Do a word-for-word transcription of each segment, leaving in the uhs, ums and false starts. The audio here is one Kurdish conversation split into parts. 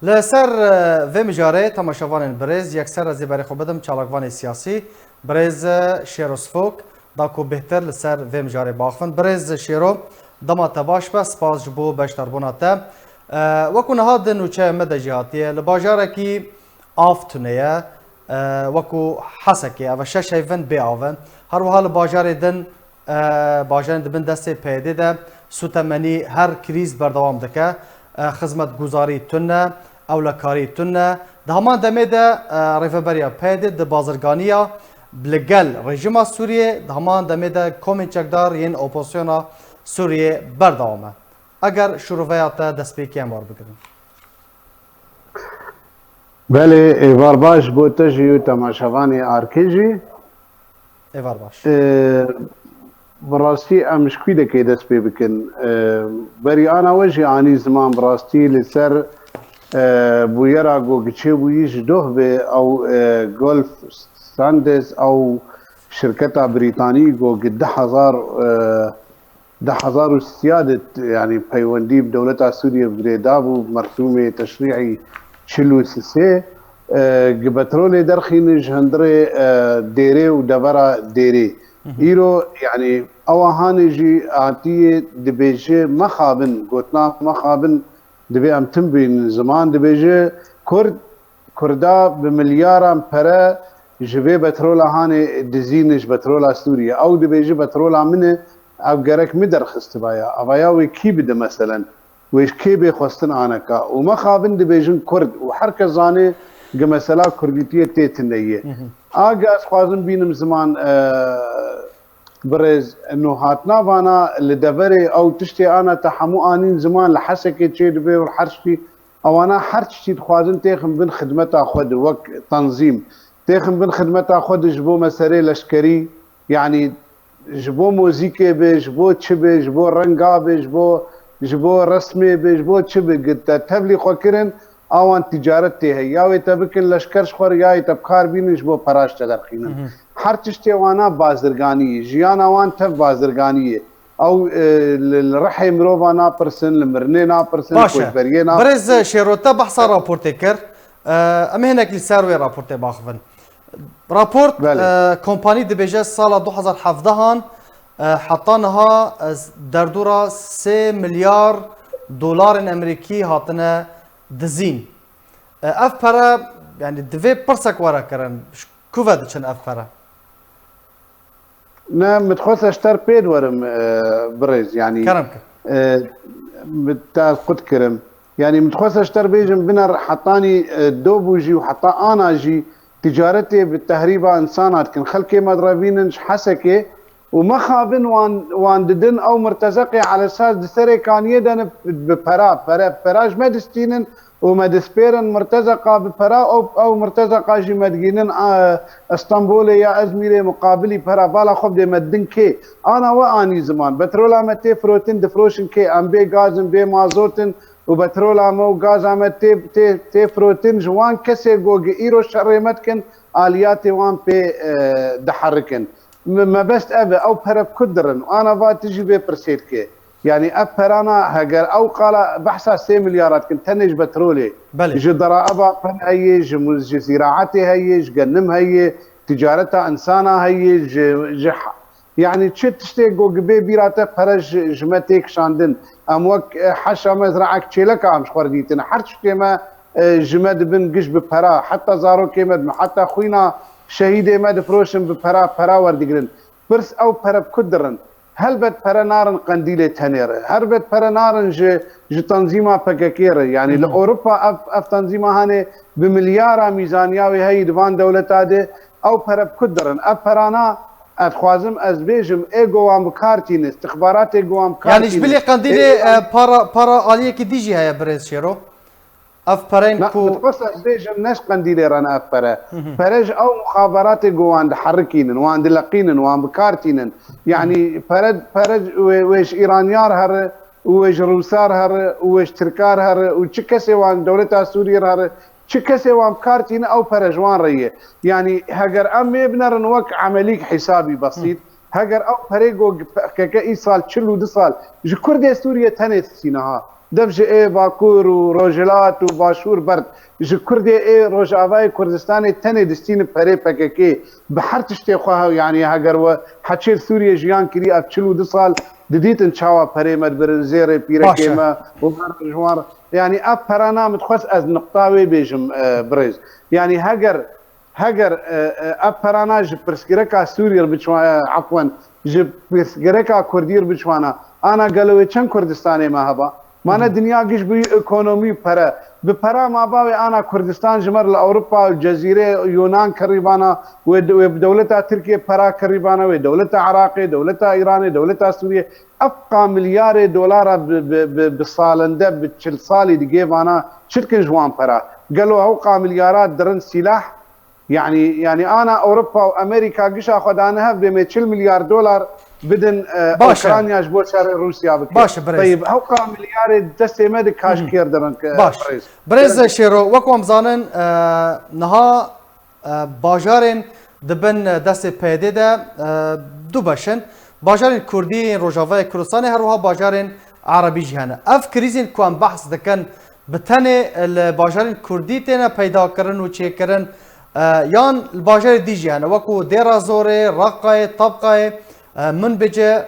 Li ser, e, vê mijarê temaşevanên birêz, yekser ez ê berê xwe bidim çalakvanê siyasî, birêz, e, Şêro Sifok, da ku bêhtir li ser vê mijarê biaxivin. Birêz Şêro, dema te baş be, spas ji bo beşdarbûna te. E, wekû niha di nûçeya me de jî hatiye, li bajarekî av tune ye, e, wekû Hesekê, ev e şeş heyvin bê av in. Her wiha li bajarê din, e, bajarên di bin destê P Y D'ê de sûtemenî her krîz berdewam dike. E, xizmetguzarî tune, ewlekarî tune. Di heman demê de, e, rêveberiya P Y D di bazirganiya li gel rejîma Sûriyê, di heman demê de komên çekdar yên opozisyona Sûriyê berdewam e. Eger şiroveya te destpêkê em war bigirin. Belê, êvar baş bo te jî û temaşevanê Arkê jî. Êvar baş. Ee, bi rastî em ji kwî dekê dest pê bikin? Ee, berî ana we jî anî ziman bi rastî li ser, ee, bûyera ku çêbûyî ji doh be ew, ee, Golf Sandes ew şirketa Brîtanî ku di hezar, ee, di hezar û sîya de, yanî peywendî bi dewleta Sûriyê bi girê dabû, merhûmê teşrî'î çil û sisê, e, gi petrolê derxînin ji hundirê, e, dêrê û devera dêrê. Hı hı. Îro, yanî, ewa hanê jî hatiyê dibêje mexabin, gotina mexabin dibê em tim bînin ziman, dibêje Kurd Kurda bi milyaran pere ji vê petrola hanê dizîne ji petrola Sûriye. Ew dibêje petrola min e, ev gerek min derxistibaya. Evaya wê kî bide meselen? Wê ji kê bê xwestin aneka? Û mexabin dibêjin Kurd û her kes zane gi mesela Kurdîtiyê tê tune ye. Hı hı. A gi ez xwazim bînim ziman, e, birêz, no hatina vana li deverê ew tiştê ana te hemû anîn ziman li Hesekê çê dibe û her ştî Ewana her tiştî dixwazin têxin bin xidmeta xwe de wek tenzîm. Têxin bin xidmeta xwe de ji bo meselê leşkerî, yanî ji bo muzîkê be, ji bo çi be, ji bo renga be, ji bo, ji bo resmê be, ji bo çi be, gi te tevlî xwe kirin, awan tîcaret tê heye. Ya wê te bikin leşker ji xwe re, ya wê te bi kar bînin ji bo pera ji te derxînin. Hı hı. Her tiştê wana bazirganî ye. Jiyana wan tev bazirganî ye. Ew, e, li, li rihê mirova napirsin, li mirinê napirsin, li Baş e. koçberiyê napirsin. Birêz Şêro, te behsa raportê kir. E, em ê hinek li ser wê raportê baxivin. Raport, Belê. e, kompanî dibêje sala du hezar hevdehan, e, heta niha, e, derdora sê milyar dolarên Emerîkî hatine dizîn. E, ev pere, yanî divê pirsek were kirin. Ji ku ve diçin ev pere? Ne, min dixwest ez ji te re pê diwerim, e, birêz, yanî, Kerem kir. e, min te ez qut kirim. Yanî, min dixwest ez ji te re bêjim, biner hetanî, e, do bû jî û heta ana jî ticaretê bi tehrîba insana dikin. Xelkê me direvînin ji Hesekê û mexabin wan, wan didin ew mirtezeqê elesas di serê kaniyê de ne bi pera, pere, pera ji me distînin. û me dispêrin mirtezeqa bi pera, ew, ew mirtezeqa jî me digînin, a, Estenbolê ya Ezmîrê muqabilî pera, bala xwe bidê me didin kê? Ana we anî ziman. Petrola me tê firotin, difroşin kê? Em bê gaz in, bê mazot in û petrola me û gaza me tê, tê, tê firotin ji wan kesê ku gi îro şerê me dikin, aliyatê wan pê, e, diherikin. Me-, mebest ev e, ew pere bi ku dirin? Ana va tu jî vê pirsê dike. Yanî ev perana heger ew qala behsa sê milyara dikin tenê ji petrolê, Belê. ji deraeba pin heye, ji mu-, ji zîraetê heye, ji genim heye, ticareta insana heye, ji, ji ha-, yanî çi tiştê ku gi bê bîra te pere ji, ji me tê kişandin. Em wek, e, heşa mezraek çêleka em ji xwe re dîtin. Her tiştê me, e, ji me dibin giş bi pera. Heta zarokê me dibin, heta xwîna şehîdê me difiroşin bi pera, pera werdigirin. Pirs ew pere bi ku dirin? Helbet pere narin qendîlê tenê re. Helbet pere narin ji, ji tanzîma P K K re. Yanî li Hı hı. Ewropa ev, ev tanzîma hanê bi milyara mîzaniya wê heyî di van dewleta de ew pere bi ku dirin? Ev perana ez dixwazim ez bêjim ê go wan bi kar tîne, istixbaratê go wan bi kar Yanî ji tîne. bilî qendîlê, Ê, e, para, para aliyekî dî jî heye birêz Şêro? Ev pereyên Na, ku min dixwest ez bêjim, ne ji qendîlê re ne ev pere. Hı hı. Pere ji ew muxaberatê ku wan diherikînin, wan dileqînin, wan bi kar tînin. Yanî pere, pere wê, wê ji Îraniyar here û wê ji Rûsar here û wê ji Tirkar here û çi kesê wan dewleta Sûriyê re here, çi kesê wan bi kar tîne ew pere ji wan re ye. Yanî heger em ê binerin wek emelîk hesabî besît, Hı. heger ew perê ku P K K îsal çil û du sal ji Kurdê Sûriyê tenê distîne ha. Dev ji ê Bakur û Rojhilat û Başûr berd. Ji Kurdê ê Rojavayê Kurdistanê tenê distînin perê P K K. Bi her tiştê xwe hew, yanî heger we heçê li Sûriyê jiyan kirî ev çil û du sal, didîtin çawa perê me dibirin zêrê pîrekê Baş e. me û her ji wan re. Yanî ev pera namit xwest ez niqta wê bêjim, e, birêz. Yanî heger Heger, e, e, ev perana ji pirsgireka Sûriyê re biçwa-, e, efwen, ji pirsgireka Kurdî re biçwana, ana gelo wê çend Kurdistanê me heba? Ma ne Hı. dinya giş bi ekonomî û pere. Bi pera ma ba wê ana Kurdistan ji me re li Ewropa û Cezîrê Yunan kirîbana, wê, wê bi dewleta Tirkiye pera kirîbana, wê dewleta Iraqê, dewleta Îranê, dewleta Sûriyê. Ev qa milyarê dolara bi, bi, bi, bi salinde, bi çil salî digê vana çi dikin ji wan pera? Gelo ew qa milyara dirin sîlah? Yanî, yanî ana Ewropa û Amerîka gişa xwe dane hev, bê me çil milyar dolar bidin, e, Baş e. Ukrayna ji bo şerê Rûsya bike. Baş e, birêz. Teyib, ew qa milyarê destê me di kaşkêr dirin, e, Baş. birêz. Birêz Şêro, wek wan zanin, e, niha, e, bajarên di bin destê P Y D de, e, du beş in. Bajarên Kurdî yên Rojavayê Kurdistanê, her wiha bajarên Erebî jî hene. Ev krîzên ku em behs dikin, bi tenê li bajarên Kurdî têne peydakirin û çêkirin, e, yan li bajarê dî jî hene, wekû Dêra Zorê, Reqayê, Tabqayê, e, Minbicê,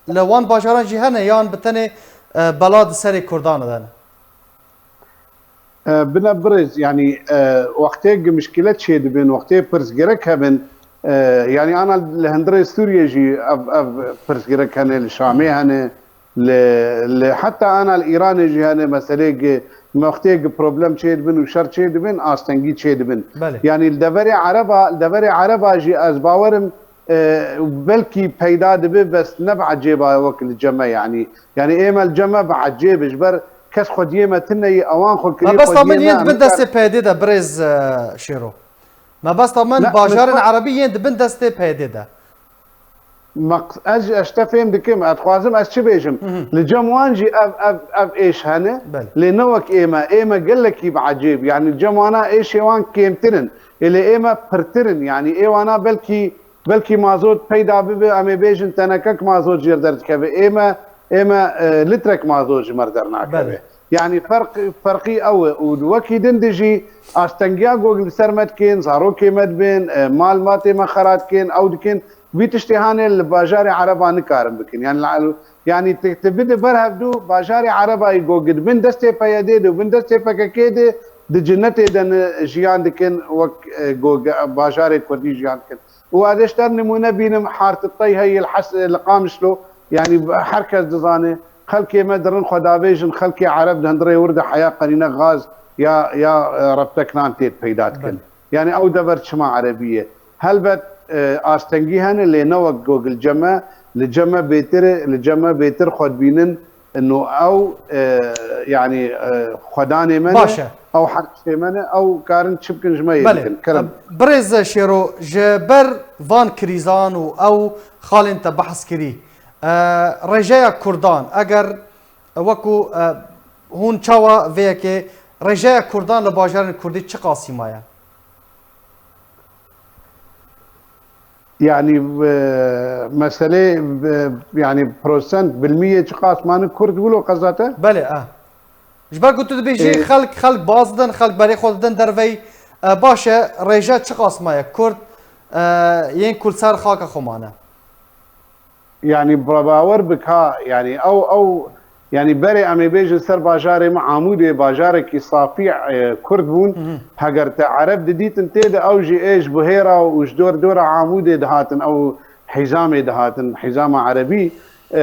li wan bajaran jî hene, yan bi tenê, e, bela di serê Kurdan de ne? E, bine birêz, yanî, e, wextê gi mişkîle çêdibin, wextê pirsgirek hebin, e, yanî ana li hundirê Sûriyê jî ev, ev pirsgirek hene, li Şamê hene, li, li heta ana li Îranê jî hene, meselê gi, wextê gi problem çêdibin û şer çêdibin, astengî çêdibin. Belê. Yanî li deverê Ereba, li deverê Ereba jî ez bawerim, e, belkî peyda dibe, bes ne bi ecêba wek li cem me, yanî. Yanî ê me li cem me bi ecêb e, ji ber kes xwediyê me tune yî, ewan xwe kirî Mebesta min xwediyê me, yên di em bin destê nikar- P Y D de, birêz, e, Şêro. Mebesta min Ne, bajarên min Erebî yên di bin destê P Y D de. Maq-, ez, ez te fêm dikim, ez dixwazim ez çi bêjim? Hı hı. Li cem wan jî ev, ev, ev êş hene, Belê. lê ne wek ê me. Ê me gelekî bi ecêb, yanî li cem wana êşê wan kêmtir in. Ê lê ê me pirtir in, yanî ê wana belkî Belkî mazot peyda bibe, em ê bêjin tenekek mazot jê derdikeve. Ê me, ê me, e, litrek mazot ji me re dernakeve. Belê. Yanî ferq, ferqî ew e. Û wekî din de jî astengiya ku li ser me dikin, zarokê me dibin, e, mal matê me xera dikin, ew dikin. Vî tiştê hanê li bajarê Ereba nikarin bikin. Yanî, yanî tu, tu bide ber hevdû bajarê Ereba yî ku di bin destê P Y D de û bin destê P K K de di cinetê de ne jiyan dikin, wek, e, ku ge-, bajarê Kurdî jiyan dikin. Û ez ê ji te nimûne bînim, Hartitey heye li Hes-, li Qamişlo, yanî her kes dizane, xelkê me dirin xwe davêjin, xelkê Ereb di hundirê wir de heya qenîne gaz ya, ya, e, reftek nan tê peyda dikin. Belê. Yanî ew dever çima Erebî ye? Helbet, e, astengî hene, lê ne wek ku li cem me, li cem me bêtir e, li cem me bêtir xwe dibînin, No ew, e, yanî, e, xwedanê me ne, Baş e. ew her tiştê me ne, ew karin çi bikin ji me yê Belê. bikin. Kerem. Birêz Şêro, ji ber van krîzan û ew xalên te behs kirî, e, rêjeya Kurdan, eger wekû, e, hûn çawa vê yekê, rêjeya Kurdan li bajarên Kurdî çiqasî maye? Yanî, e, meselê, e, yanî prosent, bilmî yê çiqas mane Kurd wilo qeza te? Belê, e. Ji ber ku tu dibêjî Ê. xelk, xelk baz didin, xelk berê xwe didin derveyî, e, baş e, rêje çiqas maye Kurd, e, yên ku li ser xaka xwe mane? Yanî, ba-, bawer bik ha, yanî, ew, ew, yanî, berê em ê bêjin ser bajarê me Amûdê, bajarekî safî, e, Kurd bûn. Hı hı. Heger te Ereb didîtin tê de, ew jî ê ji buhêra û ji dor dora Amûdê dihatin, ew hîzamê dihatin, hîzama Erebî. E,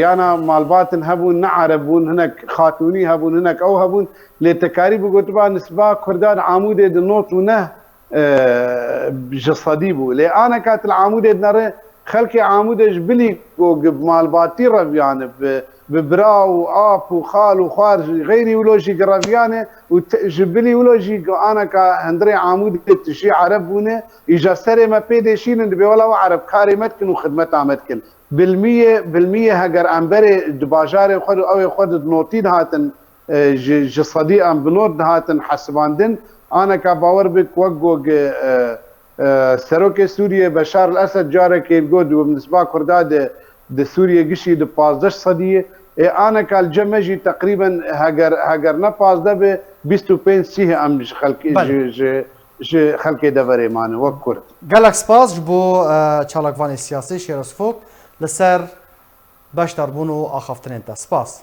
yana malbatin hebûn, ne Ereb bûn, hinek Xatûnî hebûn, hinek ew hebûn. Lê te karî bigotiba nisba Kurda di Amûdê di not û neh e, ji sedî bû. Lê aneka tu li Amûdê dinere, xelkê Amûdê ji bilî ku bi malbatî reviyane, bi, bi bira û ap û xal û xwar jî, xeyrî wilo jî gireviyane û te-, ji bilî wilo jî ku aneka hundirê Amûdê tijî Ereb bûne, îja serê me pê dêşînin, dibê wela we Ereb karê me dikin û xidmeta me dikin. Bilmiyê, bilmiyê heger em berê di bajarê xwe de, ew ê xwe de di notî dihatin, e, ji, ji sedî em bi not dihatin hesibandin. Aneka bawer bik wek ku, e, e, serokê Sûriyê Beşar el Esed carekê got, bi nisba Kurda di, di Sûriyê gişî di pazdeh sedî ye. Ê aneka li cem me jî teqrîben heger, heger ne pazdeh be, bîst û pênc sîh em ji xelkê, Belê. ji, ji, ji xelkê deverê mane wek Kurd. Gelek spas ji bo e, çalakvanê siyasî Şêro Sifok li ser beşdarbûn û axaftinên te. Spas.